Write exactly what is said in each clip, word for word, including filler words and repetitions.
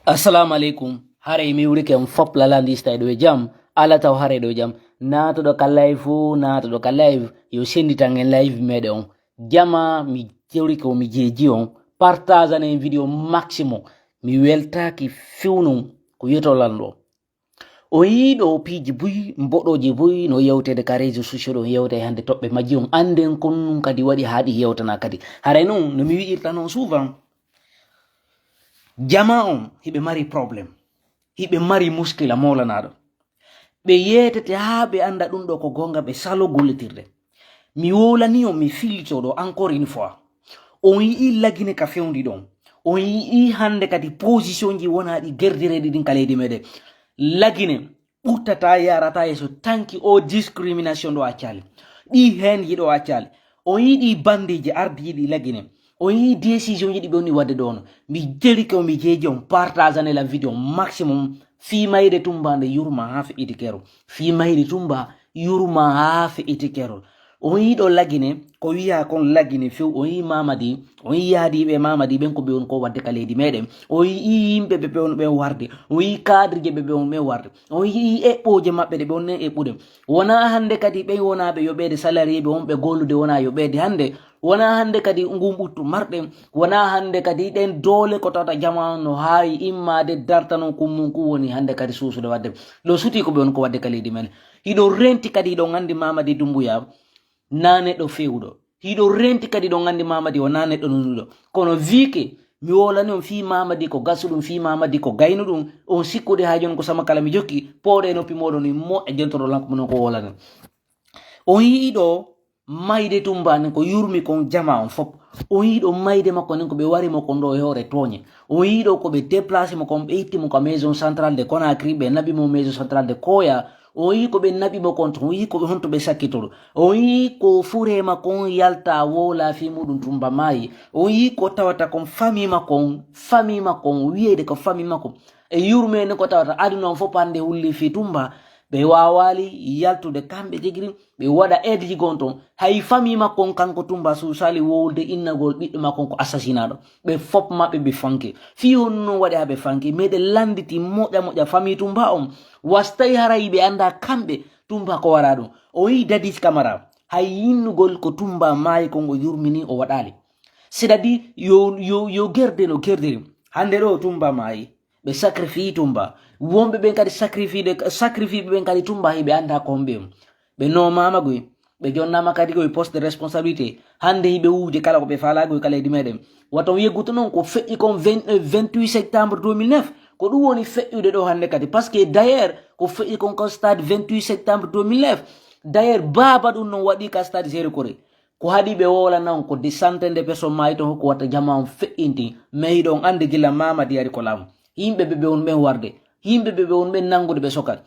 Assalamu aleykum. Haray mi wurike on fop lalandi sta ɗo e jam. Ala taw haray ɗo e jam. Naatuɗo ka live fuu, naatuɗo ka live. Yo senditan en live meɗen on. Jama mi jewrike o mi jeeji on. Partage en vidéo maximum. Mi weltaki fewnon ko yeto lanɗo. O yiɗo piiji buy, mboɗoji buy, no yewtede ka réseaux sociaux ɗo yewte hande toɓɓe majji on. Anden kon nun kadi waɗi haa ɗi yewtana kadi. Haray non, no mi wi'irta non souvent. Jama on, hiɓe mari problème. Hiɓe mari muskila molanaɗo. Ɓe yeetete haa ɓe anda ɗum ɗo ko gonga ɓe salo gollitirde. Mi wolani on, mi filito ɗo encore une fois. On yi'i Lagine ka fewndi ɗon. On yi'i hande kadi position ji wona ɗi gerdireɗi ɗin ka leydi meɗen. Lagine ɓurtata yarata yeeso tanki o discrimination ɗo accali. Ɗi hen yiɗo accali. On yi'i ɗi bandiji ardiɗi Lagine. On yi'i décision ji ɗi ɓe woni wadde ɗon. Mi jerike on, mi jeeji on, partage ane la vidéo maximum. Fii mayde tumba nde yurma haa feƴƴiti kerol. Fii mayde tumba yurma haa feƴƴiti kerol. On yi'i ɗo Lagine, ko wi'a kon Lagine few, on yi'i Mamadi, on yi'i yaadiiɓe Mamadi ɓen ko ɓe woni ko wadde ka leydi meɗen. On yi'i yimɓe ɓe ɓe woni ɓen warde. On yi'i cadre je ɓe ɓe woni ɓen warde. On yi'i eɓɓooje maɓɓe ɗe ɓe woni nen eɓɓude. Wona hande kadi ɓen wona ɓe yoɓeede salarié ɓe wonɓe gollude wona yoɓeede hande. Wona hande kadi ngun ɓuttu marɗen. Wona hande kadi ɗen doole ko tawata jama on no haawi immaade darta non kun mun kun woni hande kadi suusude wadde. Ɗo suti ko ɓe woni ko wadde ka leydi men. Hiɗo renti kadi hiɗon andi Mamadi Dumbuya na neɗɗo fewuɗo. Hiɗo renti kadi ɗon andi Mamadi o na neɗɗo nunuɗo. Kono vike mi wolani on fii Mamadi ko gasuɗum, fii Mamadi ko gaynuɗum, on sikkude haa jooni ko sama kala mi jokki, pooɗe noppi moɗon ni mo e jentoro lanko mo non ko wolani. On yi'i ɗo mayde tumba nen ko yurmi kon jama on fop. On yi'i ɗo mayde makko nen ko ɓe wari mo kon ɗo e hoore tooñe. On yi'i ɗo ko ɓe déplacé mo kon, ɓe itti mo ka maison centrale de Conakry, ɓe naɓi mo maison centrale de Koya. On yi'i ko ɓe naɓi mo kon ton, on yi'i ko ɓe honto ɓe sakkitoro. On yi'i ko fure makko on yalta woola fii muɗum tumba maayi. On yi'i ko tawata kon famille makko on, famille makko on, wi'ede ko famille makko. E yurmene ko tawata aduna on fop hande hulli fii tumba. Ɓe waawali yaltude kamɓe jegiri, ɓe waɗa aide ji gon ton. Hay famille makko on kanko tumba suusali wowlude innagol ɓiɗɗo makko on ko assassinat ɗo. Ɓe fop maɓɓe ɓe fanke. Fii honno waɗi haa ɓe fanke? Meɗen landiti moƴƴa moƴƴa famille tumba on. Wastay haray ɓe anda kamɓe tumba ko wara ɗum. O yi Dadis Camara. Hay yinnugol ko tumba maayi kon o yurmini o waɗali. C'est-à-dire yo, yo, yo gerde no gerdiri. Hande ɗo tumba maayi. Ɓe sacrifie tumba. Wonɓe ɓen kadi sacrifie de, sacrifie ɓe ɓen kadi tumba hiɓe anda ko homɓe on. Ɓe nomama goy. Ɓe jonnama kadi goy poste de responsabilité. Hande hiɓe wuuje kala ko ɓe fala goy ka leydi meɗen. Wato yegguto non ko feƴƴi kon vingt, euh, vingt-huit septembre deux mille neuf. Ko ɗum woni feƴƴude ɗo hande kadi. Parce que d'ailleurs, ko feƴƴi kon ko stade vingt-huit septembre deux mille neuf. D'ailleurs, baaba ɗum non waɗi ka stade Géré Corée. Ko haɗi ɓe wowlana on ko des centaines de personnes maayi ton, hokko watta jama on feƴƴinti. Mais hiɗon andi gila Mamadi ari ko laamu. Yimɓe ɓe ɓe on ɓen warde. Yimɓe ɓe ɓe on ɓen nangude ɓe sokat.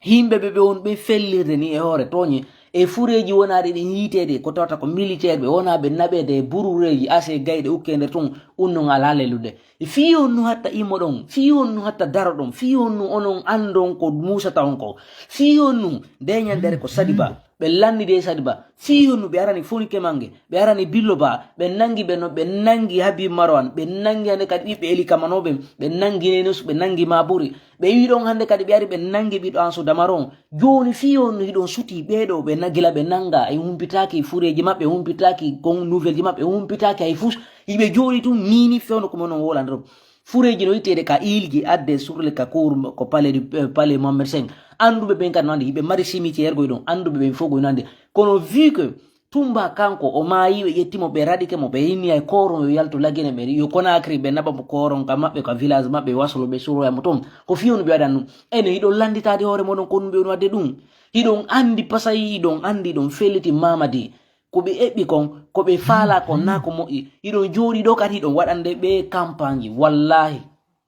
Yimɓe ɓe ɓe on ɓen fellirde ni e hoore tooñe. E fureeji wonaɗe ɗin yiiteede ko tawata ko militaire ɓe wona ɓe naɓeede e burureeji ase gayɗe ukkende ton unnon alaa lellude. Fii on nu hatta imo ɗon, fii on nu hatta daro ɗon, fii on nu onon andon ko muusata on ko. Fii on nu nde ñandere ko Sadiba. Ɓe lannidi e Sadiba. Fii honnu ɓe arani Fonike Mange, ɓe arani Billo Ba, ɓe nangi ɓe no, ɓe nangi Habib Marwan, ɓe nangi hande kadi ɓiɓɓe Eli Kamano ɓen, ɓe nangi Nenus, ɓe nangi Maburi. Ɓe wi ɗon hande kadi ɓe ari ɓe nangi ɓiɗɗo Ansu Damaron. Jooni fii honnu hiɗon suti ɓee ɗo ɓe na-, gila ɓe nanga, e humpitaaki fureeji maɓɓe, humpitaaki kon nouvelle ji maɓɓe, humpitaaki hay fus. Hiɓe jooɗi tun niini fewndo ko monon wolande ɗon. Fureeji no itteede ka ilji adde surle ka cour ko palais du, euh, palais Mohamed cinq. Anduɓe ɓen kadi no andi, hiɓe mari cimetière goy ɗon, anduɓe ɓen fof goy no andi. Kono vu que Tumba kanko o maayi, ɓe ƴetti mo, ɓe raɗike mo, ɓe inni ay kooron yo yaltu Lagine, ɓe yo Conakry, ɓe naɓa mo kooron ka maɓɓe, ka village maɓɓe, waslo ɓe suroya mo ton. Ko fii on ɓe waɗan ɗum. Ene hiɗon landitaade hoore moɗon ko ɗum ɓe woni waɗde ɗum. Hiɗon andi pasayi, hiɗon andi ɗon felliti Mamadi. Ko ɓe eɓɓi kon, ko ɓe faala kon, naa ko moƴƴi. Hiɗon jooɗi ɗo kadi hiɗon waɗande ɓe campagne. Wallahi,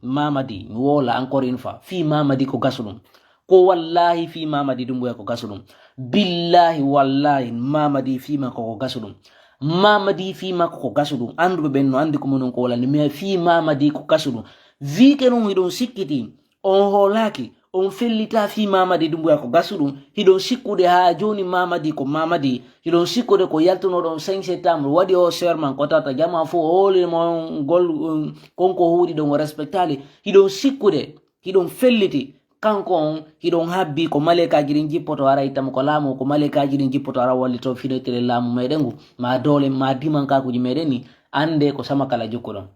Mamadi, mi woola encore une fois. Fii Mamadi ko gasu ɗum. Ko wallahi fii Mamadi Dumbuya ko gasu ɗum. Billahi, wallahi, Mamadi fii makko ko gasu ɗum. Mamadi fii makko ko gasu ɗum. Anduɓe ɓen no andi ko monon ko wolani. Mais fii Mamadi ko gasu ɗum. Vike non hiɗon sikkiti, on hoolaaki, On fellita fii Mamadi Dumbuya ko gasu ɗum. Hiɗon sikkude haa jooni Mamadi ko Mamadi. Hiɗon sikkude ko yaltunoɗon cinq septembre, waɗi o serment ko tawata jama fof o hoolimo on gol, um, konko huuɗi ɗon o respectali. Hiɗon sikkude, hiɗon felliti. Kanko on, hiɗon habbi ko maleykaji ɗin jippoto ara ittamo ko laamu, ko maleykaji ɗin jippoto ara wallito finetire laamu meɗen ngu, ma doole, ma dimankakuji meɗen ni, ande ko sama kala jokkuɗon.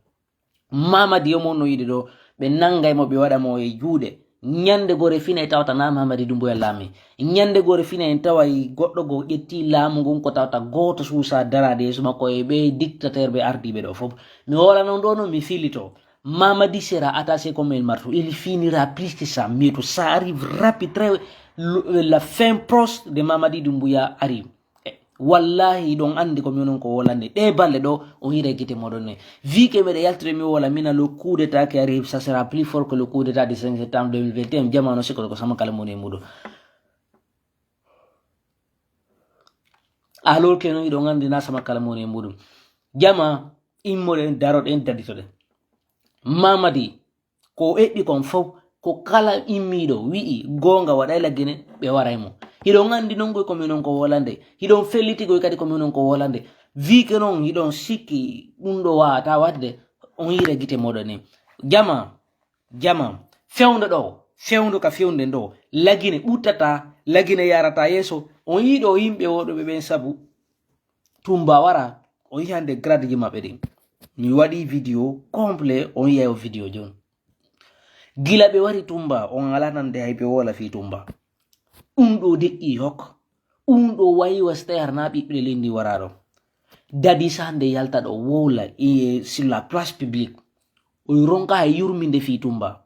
Mamadi yo mo no yiɗi ɗo, ɓe nangay mo, ɓe waɗa mo e juuɗe. Ñande gore fina e tawata na Mamadi Dumbuya laami. Ñande gore fina en taway goɗɗo go ƴetti laamu ngun ko tawata gooto suusa daraade yeeso makko e ɓe dictateur ɓe ardiiɓe ɗo fof. Mi woola non ɗo no mi filito. Mamadi sera attaché comme El Marteau. Il finira plus que ça. Mais tout ça arrive rapide, très, le- la fin proche de Mamadi Dumbuya arrive. Eh, wallahi, hiɗon anndi ko minen ko wolande. Ɗe balɗe ɗo, on hira gite moɗon ne. Vu que meɗe yaltude mi wola, mina le coup d'état qui arrive, ça sera plus fort que le coup d'état du cinq septembre deux mille vingt et un. Jama no sikkoto ko sama kala moni e muɗum. Alors que non, hiɗon anndi na sama kala moni e muɗum. Jama, immoɗen, daroɗen, daditoɗen. Mamadi, ko o eɓɓi kon fof, ko kala immiiɗo wi'i goonga waɗay laggine, ɓe waray mo. Hiɗon anndi non koy ko minen ko wolande. Hiɗon felliti koy kadi ko minen ko wolande. Vu que non hiɗon sikki ɗum ɗo waawata waɗde, on yira gite moɗon ni. Jama, jama, fewndo ɗo, fewndo ka fewnden ɗo, lagine ɓuttata, lagine yarata yeeso. On yiɗo yimɓe woɗuɓe ɓen sabu Tumba wara, on yi hannde gradeji maɓɓe ɗin. Mi waɗi vidéo complet, on yiyay o vidéo jon. Gila ɓe wari Tumba, on ala nande hay ɓe wola fii Tumba. Ɗum ɗo deƴƴi hok. Ɗum ɗo wayi wa stayar na ɓiɓɓe lendi waraɗo. Dadi sande yalta ɗo wola e sur la place publique. O ronka hay yurminde fii Tumba.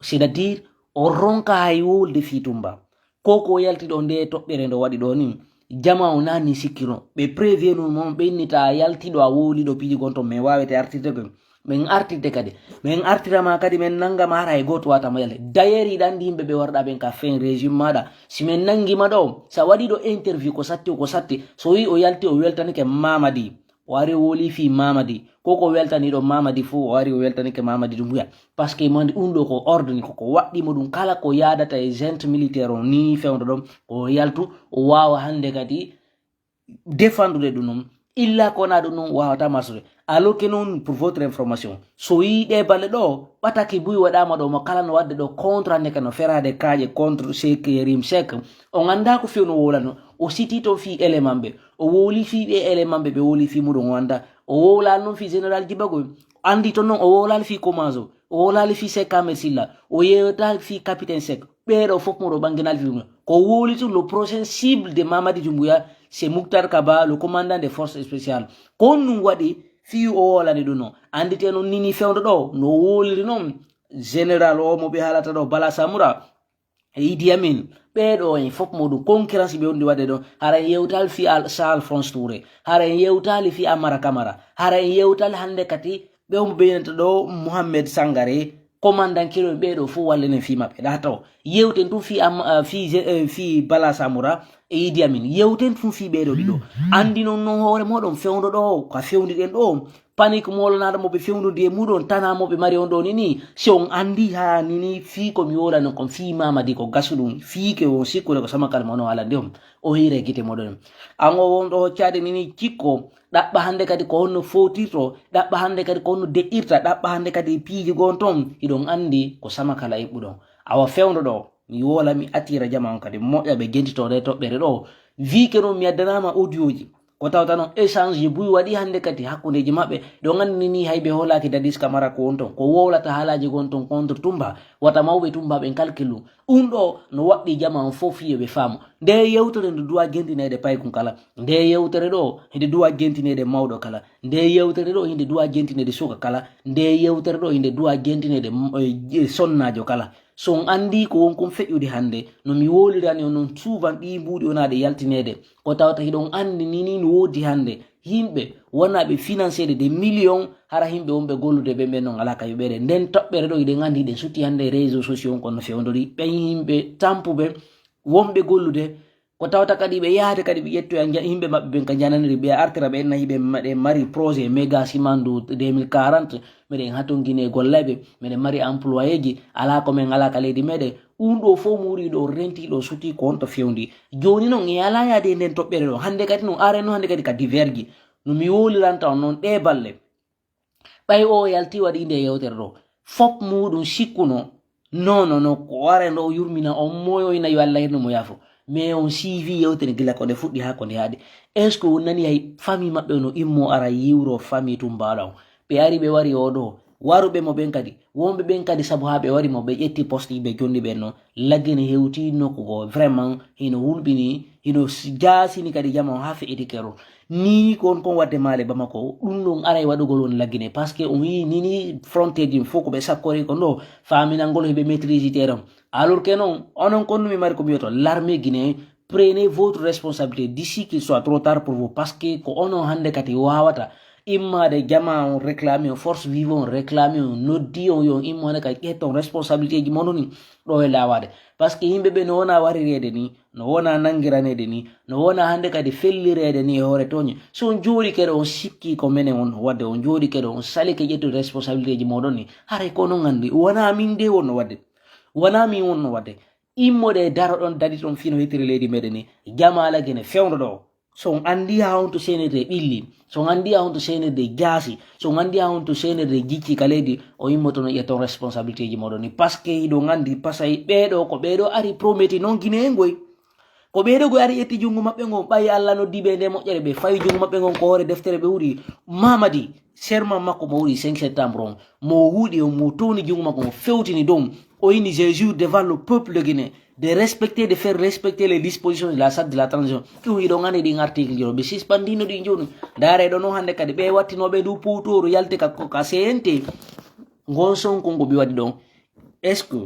C'est-à-dire, o ronka hay wolde fii Tumba. Ko ko yalti ɗo nde toɓɓere ndo waɗi ɗo ni, jama o nani sikkino. Ɓe prévenu mo, ɓe innita a yalti ɗo a wowli ɗo piiji gon ton, mais wawete artirde ko. Min artirde kadi. Min artirama kadi, min nangama hara e goto watama yalde. D'ailleurs, iɗa andi yimɓe ɓe warɗa ɓen ka fin régime maɗa. Si min nangima ɗo, sa waɗi ɗo interview ko satti o ko satti. So wi o yalti o weltanike Mamadi. O ari o woli fii Mamadi. Ko ko weltani ɗo Mamadi fof, o ari o weltanike Mamadi Dumbuya. Parce que mandi ɗum ɗo ko ordre ni, ko ko waɗɗi mo ɗum kala ko yaadata e junte militaire on ni fewndo ɗon, ko yaltu o wawa hannde kadi défendude ɗum ɗum. Illa ko na ɗum ɗum wawata marsude. Alors que non, pour votre information, so yi ɗe balle ɗo, ɓataki buy waɗama ɗo mo kala no wadde ɗo contre hannde ka no ferade kaaƴe contre Cheikh Yérim Seck. On annda ko fewno wolano. O siti toon fii élément ɓe. O wowli fii ɓe élément ɓe, ɓe wowli fii muɗum o annda. O wowlali noon fii général Djiba Goï. Anndi toon noon o wowlali fii Komazo. O wowlali fii Seck Ahmed Silla. O yewtali fii capitaine Seck. Ɓeeɗo fof muɗo ɓanginali fii ɗum. Ko wowli tun le prochain cible de Mamadi Doumbouya, c'est Mouctar Kaba, le commandant des forces spéciales. Ko on ɗum waɗi fii o wowlani ɗum noon. Anndite noon nini fewndo ɗo, no wowliri noon. Général o mo ɓe haalata ɗo, Bala Samoura. E Idi Amin, ɓeeɗo en fof muɗum concurrence ɓe wondi waɗde ɗon. Hara en yewtali fii Al- Sir Alphonse Touré, hara en yewtali fii Amara Camara, hara en yewtali hannde kadi ɓe mo ɓeynata ɗo Mohamed Sangare, commandant kilo ɓeeɗo fof wallenen fii maɓɓe. Ɗa taw yewten tun fii am, ah, fii je- eh, fii Bala Samoura e Idi Amin. Yewten tun fii ɓeeɗo ɗiɗo. Anndi non non hoore moɗon fewndo ɗo, ka fewndi ɗen ɗo. Panique molanaɗo mo ɓe fewndodi e muɗum, tana mo ɓe mari on ɗo ni ni. Si on anndi haa ni ni fii ko mi wolano kon fii Mamadi ko gasu ɗum, fii ke on sikkude ko sama kala mo no alande on. O hiire gite moɗon. An o wonɗo hoccaade ni ni cikko, ɗaɓɓa hannde kadi ko honno fowtirto, ɗaɓɓa hannde kadi ko honno deƴƴirta, ɗaɓɓa hannde kadi piiji gon ton, hiɗon anndi ko sama kala eɓɓuɗon. Awa fewndo ɗo, mi wola mi attira jama on kadi moƴƴa ɓe jentito nde toɓɓere ɗo. Vu que non mi addanaama audio ji, ko tawta non échange buy waɗi hannde kadi hakkundeji maɓɓe, ɗo nganndi ni hay ɓe hoolaaki Dadis Camara ko won ton, ko wowlata haalaaji gon ton contre Tumba, wata mawɓe Tumba ɓen calcul ɗum. Ɗum ɗo no waɗɗi jama on fof yo ɓe faamu. Nde yewtere nde duwa jentineede paykun kala. Nde yewtere ɗo hinde duwa jentineede mawɗo kala. Nde yewtere ɗo hinde duwa jentineede suka kala. Nde yewtere ɗo hinde duwa jentineede m- eh, je- sonnaajo kala. So on anndi ko won kon feƴƴude hannde, no mi wowlirani on noon, souvent ɗii mbuuɗi wonaaɗe yaltineede. Ko tawata hiɗon anndi ni ni no woodi hannde yimɓe wonaaɓe financeede des millions, hara yimɓe wonɓe gollude ɓe ɓen noon alaa ka yoɓeede. Nden toɓɓere ɗo hiɗen anndi hiɗen sutti hannde réseaux sociaux on kon no fewndori. Ɓen yimɓe tampuɓe wonɓe gollude Ko tawata kadi ɓe yahde kadi ɓe ƴettoya nja-, yimɓe maɓɓe ɓen ka jananiri, ɓe artira ɓe, na hiɓe ma-, ɗe mari projet méga ciment du deux mille quarante, meɗen hatongine gollayɓe, meɗen mari employéji, alaa ko men alaa ka leydi meɗen. Ɗum ɗo fof muuri ɗo, renti ɗo, suti ko honto fewndi. Jooni noon, e alaa yaade e nden toɓɓere ɗo. Hannde kadi noon, are noon hannde kadi ka diverji. No mi wowliranta on noon ɗe balle. Ɓay o yalti waɗi nde yewtere ɗo, fop muɗum sikkuno, non, non, non, ko o ara ɗo o yurmina on, moyoyna yo Allah hirnu mo yaafo. Mais on suivi yewtere gila ko nde fuɗɗi haa ko nde haaɗi. Est-ce que on nani hay famille maɓɓe no immo ara yiwro famille tumbaɗo on? Ɓe ari ɓe wari o ɗo, waruɓe mo ɓen kadi, wonɓe ɓen kadi sabu haa ɓe wari mo ɓe ƴetti poste ɓe jonni ɓen no, Laggine hewti nokku goo, vraiment, hino hulɓini, hino s-, jaasini kadi jama o haa feƴƴiti keerol. Nii ko on kon waɗde Maale Bamako, ɗum ɗon aray waɗugol on Laggine, parce que on yii nii nii frontière ji fof ko ɓe sakkori ko ɗo, faaminangol heɓe maîtrise terrain. Alors que non, onon kon no mi mari ko mi wiyoto, l'armée guinéen, prenez votre responsabilité d'ici qu'il soit trop tard pour vous, parce que ko onon hannde kadi waawata immaade jama on réclame on, force vive on réclame on, noddi on yo on immo hannde kadi ƴetton responsabilité ji mon ni ɗo e laawaade. Parce que yimɓe ɓe no wona warireede ni, no wona nanngiraneede ni, no wona hannde kadi fellireede ni e hoore tooñe. So on jooɗi kadi on sikki ko menen wonno waɗde, on jooɗi kadi on salike ƴettude responsabilité ji moɗon ni, haray ko onon nganndi, wona min de wonno waɗde. Wona min wonno waɗde. Immoɗe daroɗon, daɗiɗon fii no hettiri leydi meɗen ni. Jama Laggine fewndo ɗo. So on anndi haa honto seenirde ɓilli, so on anndi haa honto seenirde jaasi, so on anndi haa honto seenirde jicci ka leydi, o immoto no ƴetton responsabilité ji moɗon ni. Parce que hiɗon anndi, pasay ɓeeɗo, ko ɓeeɗo ari prometi non Guinée ngoy. Ko ɓeeɗo goy ari ƴetti junngo maɓɓe ngon, ɓay Allah noddi ɓe nde moƴƴere, ɓe fawi junngo maɓɓe ngon ko hoore deftere ɓe wuri. Mamadi, serment makko mo wuri cinq septembre on, mo wuuɗi on, mo towni junngo makko, mo fewtini dow, o inni, je jure devant le peuple guinéen de respecter, de faire respecter les dispositions de la charte de la transition. Ɗum hiɗon anndi ɗin article ji ɗo, ɓe suspendino ɗin jooni. Ndaare ɗo non hannde kadi, ɓe wattinooɓe ndu powtooru yalti ka, ka C N T. Ngon son kon ko ɓe waɗi ɗon. Est-ce que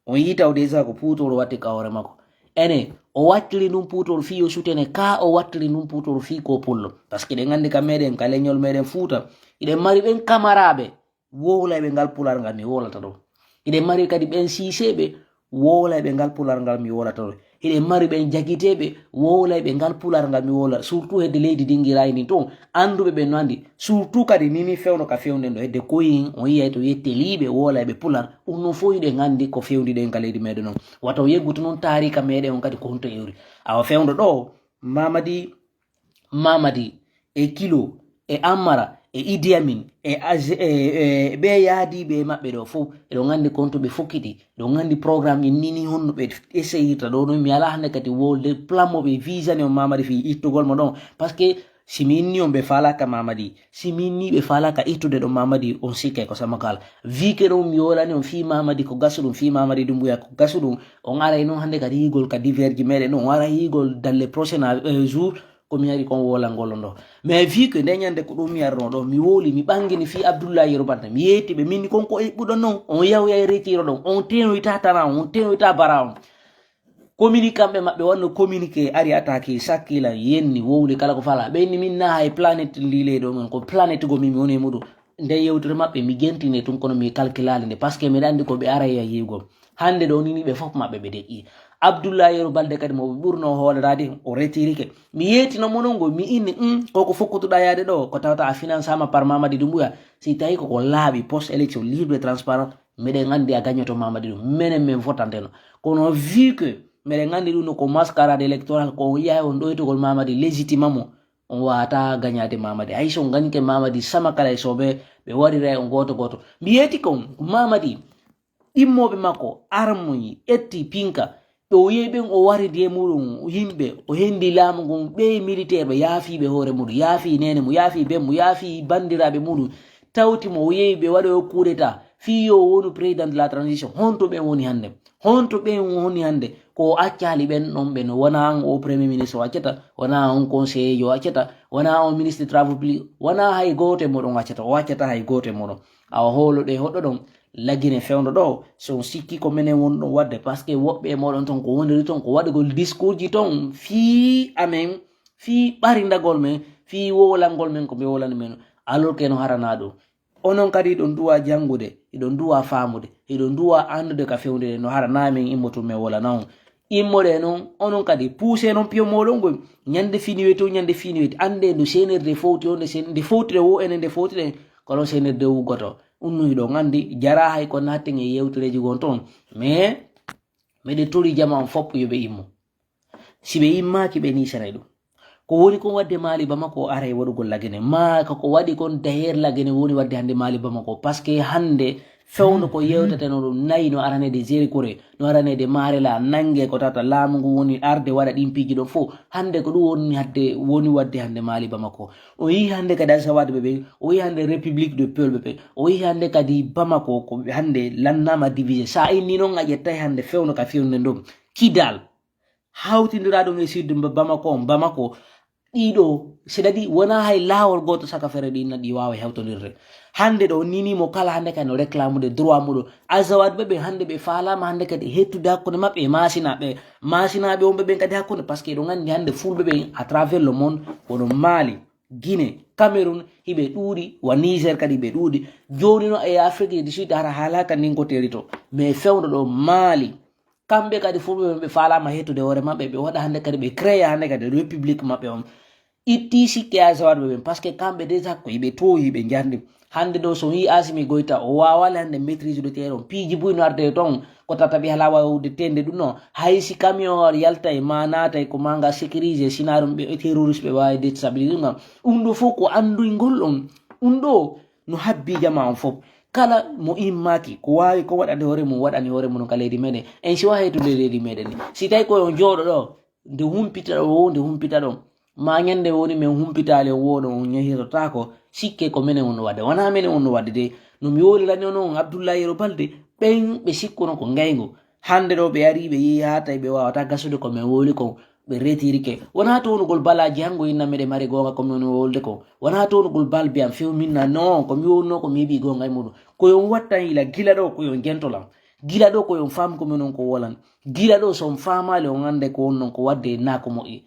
on yii taw déjà ko puutoro watti ka hoore makko? Ene, o wattiri ndun puutoro fii yo sutene, ka o wattiri ndun puutoro fii ko pullo. Parce que ɗen anndi ka meɗen, ka leñol meɗen Fuuta, hiɗen mari ɓen kamaraaɓe wowlayɓe ngal pular ngal mi wowlata ɗo. Hiɗen mari kadi ɓen siiseeɓe wowlayɓe ngal pular ngal mi wowlata ɗo. Hiɗen mari ɓen jagiteeɓe wowlayɓe ngal pular ngal mi wowlata. Surtout hedde leydi dingiraay ndin ton, annduɓe ɓen no anndi. Surtout kadi nii nii fewndo ka fewnden ɗo, hedde koyin, on yiyay to yetteliiɓe wowlayɓe pular, ɗum non fof hiɗen anndi ko fewndi ɗen ka leydi meɗen on. Wata o yeggutu non taarika meɗen on kadi ko honto ewri. Awa fewndo ɗo, Mamadi, Mamadi, e Kilo, e Ammara, e Idi Amin, e Aze-, e, e ɓe yaadiiɓe e maɓɓe ɗo fof, eɗon anndi ko honto ɓe fokkiti, eɗon anndi programme in nii nii honno ɓe essayirta ɗo, no mi alaa hannde kadi wolde plan mo ɓe visani on Mamadi fii ittugol mo ɗon. Parce que si mi inni on ɓe faalaaka Mamadi, si mi inni ɓe faalaaka ittude ɗon Mamadi, on sikkay ko sama kaala. Vu que ɗon mi wolani on fii Mamadi ko gasuɗum, fii Mamadi Dumbuya ko gasuɗum, on aray non hannde kadi yiigol ka diverji meɗen ɗon, on aray yiigol dans les prochains, euh, jours, ko mi ari kon wolangol on ɗo. Mais vu que nde ñande ko ɗum mi arno ɗo, mi wowli, mi ɓangini fii Abdoulaye Yero Banta, mi yeeti ɓe, min kon ko eɓɓuɗon non, on yawyay retiro ɗon, on tenoyta tana, on tenoyta bara on. Communiqué kamɓe maɓɓe wanno communiqué ari attaqué, sakkilan, yenni, wowli, kala ko fala. Ɓe inni min na hay planète ndi leydi on, ko planète go min mi woni e muɗum. Nde yewtere maɓɓe mi jentine tun, kono mi calculali nde, parce que miɗa anndi ko ɓe araya yiigol. Hannde ɗo nii nii ɓe fof maɓɓe ɓe deƴƴi. Abdoulaye Yero Balde kadi mo ɓe ɓurno hooleraade, o retirike. Mi yeetino mo non ngo, mi inni, "Hum, koko fokkutuɗa yaade ɗo, ko tawata a finansama par Mamadi Doumbouya. Si tawi koko laaɓi, post élection libre et transparent, meɗen anndi a gañoto Mamadi ɗum. Menen men votanteno. Kono vu que meɗen anndi ɗum no ko mascarade électoral, ko on yahay on ɗoytogol Mamadi légitimement, on waawata gañaade Mamadi. Hay so on gañike Mamadi sama kala e soɓe, ɓe waɗiray on gooto gooto." Mi yeeti kon, Mamadi, ɗimmooɓe makko, armoyi, ƴetti pinka, ɓe o yehi ɓen, o waridi e muɗum yimɓe, o hendi laamu ngun, ɓe militaire ɓe yaafiiɓe hoore muɗum, yaafii neene mum, yaafii ben mum, yaafii banndiraaɓe muɗum, tawti mo, o yehi ɓe waɗoyo coup d'état, fii yo o wonu président de la transition. Honto ɓen woni hannde? Honto ɓen woni hannde? Ko o accaali ɓen ɗon ɓen, wonaa on o premier ministre o accata, wonaa on conseiller o accata, wonaa on ministre des travaux publics, wonaa hay gooto e mooɗon accata, o accata hay gooto e mooɗon. Awa hoolo ɗe hoɗɗo ɗon, Laggine fewndo ɗo, so on sikki ko menen woni ɗon waɗde, parce que woɓɓe e mooɗon ton ko woniri ton ko waɗugol discours ji ton fii amen, fii ɓarindagol men, fii wowlangol men ko ɓe wowlani men. Alors que no haranaa ɗum. Onon kadi hiɗon duwa janngude, hiɗon duwa faamude, hiɗon duwa anndude ka fewndire no haranaa men immoto men wowlana on. Immoɗe noon, onon kadi puuse noon piyo mooɗon ngol. Ñande fini weti o, ñande fini weti. Annde no C N R D fowti o, nde C N R D fowtire wo enen nde fowtire, ko noon C N R D wuggoto. Unnu hiɗon anndi, jara hay ko natten e yewtereeji gon toon. Mais, miɗen tori jama on fof yo ɓe immo. Si ɓe immaaki, ɓe niisanay ɗum. Ko woni kon wadde Mali Bamako aray waɗugol Lagene? Ma ko ko waɗi kon, d'ailleurs, Lagene woni wadde hannde Mali Bamako. Parce que hannde fewndo ko yewteteno ɗum nayi, no aranede Zéro Kore, no aranede Marela, nannge ko tata laamu ngu woni arde waɗa ɗin piiji ɗon fof. Hannde ko ɗum woni hadde, woni wadde hannde Mali Bamako. O yii hannde kadi Azawad ɓe ɓen, o yii hannde République de Peul ɓe ɓen, o yii hannde kadi Bamako ko hannde lannama divisé. Sa inni noon a ƴettay hannde fewndo ka fewndo ndon. Kidal, hawtindira ɗum e sud Ba-, Bamako on, Bamako. Ɗiɗo, c'est-à-dire wona hay laawol gooto saka fere ɗi na ɗi waawa hewtondirde. Hannde ɗo nini mo kala hannde kadi no réclamude droit muɗum. Azawad ɓe ɓe hannde ɓe faalama hannde kadi hettude hakkunde maɓɓe e maasinaɓe. Maasinaɓe on ɓe ɓen kadi hakkunde, parce que eɗon anndi hannde fulɓe ɓen à travers le monde, wono Mali, Guinée, Cameroun, hiɓe ɗuuɗi, wa Niger kadi hiɓe ɗuuɗi. Jooni no e Afrique du Sud hara haalaka ndin ko terito. Mais fewndo ɗo Mali, kamɓe kadi fof ɓe, ɓe faalama hettude hoore maɓɓe, ɓe waɗa hannde kadi, ɓe créa hannde kadi république maɓɓe on. Itti sikke Azawad ɓe ɓen, parce que kamɓe déjà ko hiɓe toohi, ɓe njardi. Hannde ɗo so yii Asimi Goyta, o waawale hannde maîtrise de terrain on. Piiji buy no arde toon, ko tata ɓe hala wawde tende ɗum no. Hay si camion o yaltay, ma naatay, ko ma nga sécurisé, sina ɗum ɓe terroriste ɓe waawi déstabilisé ɗum. Ɗum ɗo fof ko annduyngol on. Ɗum ɗo no habbi jama on fof. Kala mo immaaki, ko waawi ko waɗande hoore mum, waɗani hoore mum ka leydi meɗen. En si wahay to leydi meɗen ni. Si tawi ko on jooɗo ɗo, nde humpita ɗo, nde humpita ɗo. Ma ñande woni men humpitaali on wooɗo on ñehirotako, sikke ko menen on no wadde. Wona menen on no wadde de. No mi wowlirani on on Abdullahi Yero Balde, ɓen ɓe sikkuno ko ngaygu. Hannde ɗo ɓe ari, ɓe yehi haa tawi ɓe waawata gasude ko men wowli kon, ɓe retirike. Wona townugol balaaji han ngo inna meɗen mari goonga ko min wowlude kon. Wona townugol bal mbiyan few min na non, ko mi wowluno ko mi heɓi goonga e muɗum. Ko yon wattan yila gila ɗo, ko yon jentolan. Gila ɗo ko yon faam ko min on ko wolan. Gila ɗo so on faamaali on annde ko on non ko wadde na ko moƴƴi.